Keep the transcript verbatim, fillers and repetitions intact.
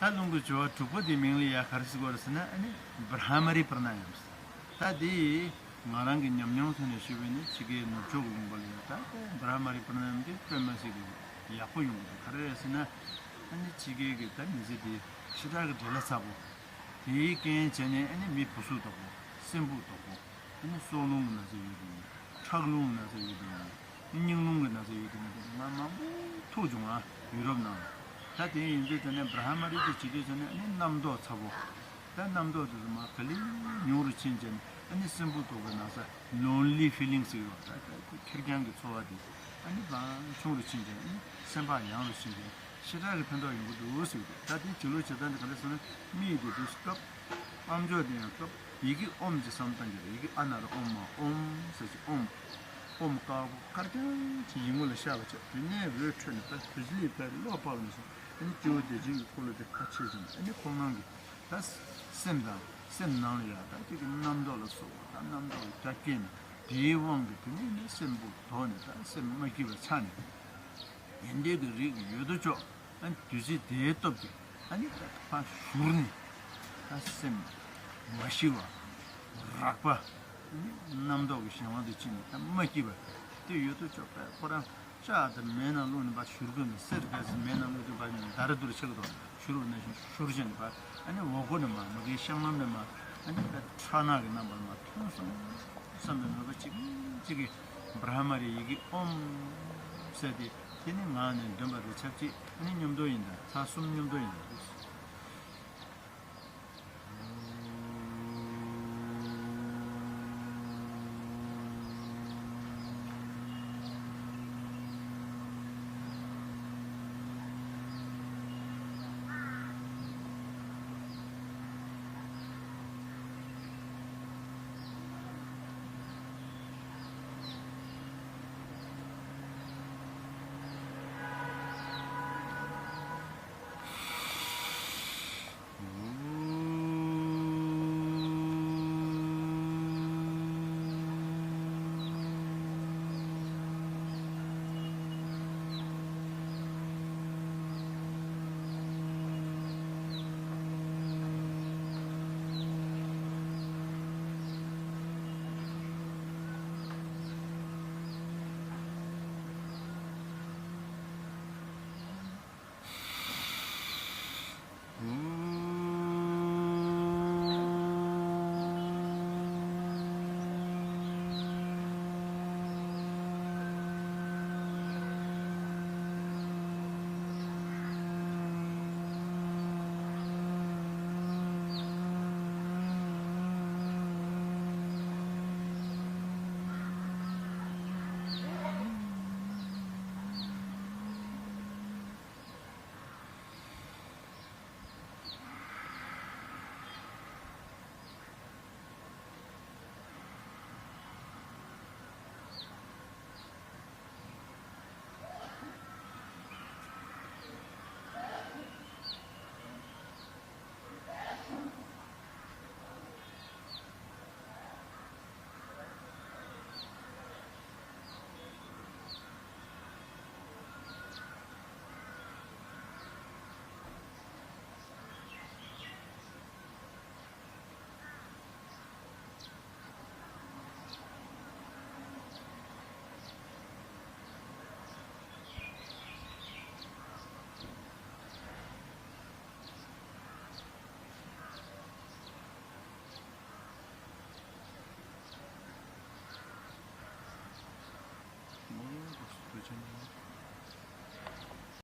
ད་རླུང་གི་སྦྱོར་བ་དྲུག་པོ་དེའི་མིང་ལ་ཡ་ག་རེ་ཟེར་གྱི་ཡོད་རེད་ཟེར་ན། ཨ་ནི་བྷྲ་མ་རི་པྲ་ན་ཡམ་ཟེར། ད་དེ་ང་རང་གི་ཉམས་མྱོང་ཐོག་ནས་ཞུས་པ་ཡིན་ན། ཕྱི་རྒྱལ་ནུབ་ཕྱོགས་ཀྱི་ལུང་པ་ལ་ཡ་ད་ལྟ་བྷྲ་མ་རི་པྲ་ན་ཡམ་དེ་དཔེ་མ་སྲིད་ཀྱི་ཡག་པོ་ཡོང་གི་འདུག་ག་རེ་རེད་ཟེར་ན། ཨ་ནི་ཕྱི་རྒྱལ་གྱི་ད་མི་ཚེ་དེ་ཞེ་དྲག་གི་བྲེལ་བ་ཚ་པོ། དེའི་རྐྱེན་བྱས་ནས་ཨ་ནི་མི་བུ་གཟུགས་དོག་པོ། སེམས་ཕུགས་དོག་པོ། ཨ་ནི་སྲོག་རླུང་གི་ན་ཚ་ཡོད་དེ་ཡིན། ཁྲག་རླུང་གི་ན་ཚ་ཡོད་དེ་ཡིན། སྙིང་རླུང་གི་ན་ཚ་ཡོད་དེ་ཡིན། ང་མང་པོ་ཐུག་བྱུང་ང་ཡུ་རོབ་ནང་ལ། ད་དེ་ཡིན་དུས་དེ་ནས་བྷྲ་མ་རི་དེ་བྱེད་དུས་ཙ་ནས་ཨ་ནི་རྣམ་རྟོག་ཚ་པོ། ད་རྣམ་རྟོག་དེ་ཚོ་མར་ག་ལེར་ཉུང་རུ་ཕྱིན་བྱས་ནས། ཨ་ནི་སེམས་ཕུགས་དོག་པོའི་ན་ཚ། ལོན་ལི་ཕི་ལིང་ཟེར་གྱི་ཡོད་རེད། ད་ཁེར་རྐྱང་གི་ཚོར་བ་དེ་ཨ་ནི་མར་ཆུང་རུ་ཕྱིན་བྱས་ནས། སེམས་བག་ཡངས་རུ་ཕྱིན་བྱས་ནས། ཞེ་དྲག་གི་ཕན་ཐོགས་ཡོང་གི་འདུག་ཟེར་གྱི་འདུག་ད་དེ་བྱེད་ལུགས་བྱེད་སྟངས་དེ་ག་རེ་ཟེར་ན། མིག་དེ་དུས་སྐབས། པམ་ཅོག་དེ་ཡང་སྐབས། ཡི་གེ་ཨོམ་གྱི་བསམ་སྟངས་ཀྱི། ཡི་གེ་ཨ་ན་རོ་ཨོམ་མ་ཨོམ་ཟེར་གྱི་ཨོམ། ཨོམ་དཀར་པོ་དཀར་རྐྱང་གཅིག་ཡིད་ངོ་ལ་ཤར་བ་བྱས། དེ་ནས་འོད་འཕྲོས་ནས་ད་བུ་ལི་ཕར་ལོག་ཕར་ལ་སོང་། ཨ་ནི་སྤྱི་བོ་བདེ་ཆེན་གྱི་འཁོར་ལོ་དེ་ཁ་ཕྱེ་བྱས་ནས། ཨ་ནི་ཁོང་རྣམས་ཀྱི་ད་སེམས་དང་སེམས་ནང་ལ་ཡ་ད་དེ་གི་རྣམ་རྟོག་ལ་སོགས་པ། ད་རྣམ་རྟོག་གི་རྒྱ་བསྐྱེད་ནས། དེའི་དབང་གིས་དེ་ནས་ནི་སེམས་པོ་དོག་ནས། ད་སེམས་མ་སྐྱིད་པ་ཆགས་ནས། ཡོན་ཏན་གྱི་རིགས་ཡོད་དོ་ཅོག་ཨ་ནི་བདུད་རྩི་དེའི་སྟོབས་ཀྱིས་ཨ་ནི་ད་ཕར་བཞུར་ནས། ད་སེམས་མ་ཞི་བ། རགས་པ། ཨ་ནི་རྣམ་རྟོག་གི་གཞན་དབང་དུ་ཕྱིན་ནས། ད་མ་སྐྱིད་པ་དེ་ཡོད་དོ་ཅོག་པས་ཁོ་རང་ལྕགས་དེ་མེ་ནང་བླུགས་ནས་ཕར་བཞུར་དགོས་ནས། གསེར་ག་ཚོད་མེ་ནང་བླུགས་དུས་ཕར་འདར་འདུར་ཆགས་ཀྱི་འདུག་བཞུར་བ་ནང་བཞིན་བཞུར་བྱས་ནས་ཕར། ཨ་ནི་འོག་སྒོ་ནས་མར། མ་གིའི་གཤང་ལམ་ནས་མར། ཨ་ནི་ད་ཁྲག་ནག་གི་རྣམ་པར་མར་ཐོན་སོང་བསམ་པའི་མོས་པ་གཅིག་གཅིག་གིས་བྷྲ་མ་རི་ཡི་གེ་ཨོམ་ཟེར་ཏེ། དེ་ནི་ངག་ནས་འདོན་པ་རེ་ཆབས་ཅིག་ཨ་ནི་མཉམ་དུ་ཡིན་ད། ཚར་གསུམ་མཉམ་དུ་ཡིན་ད།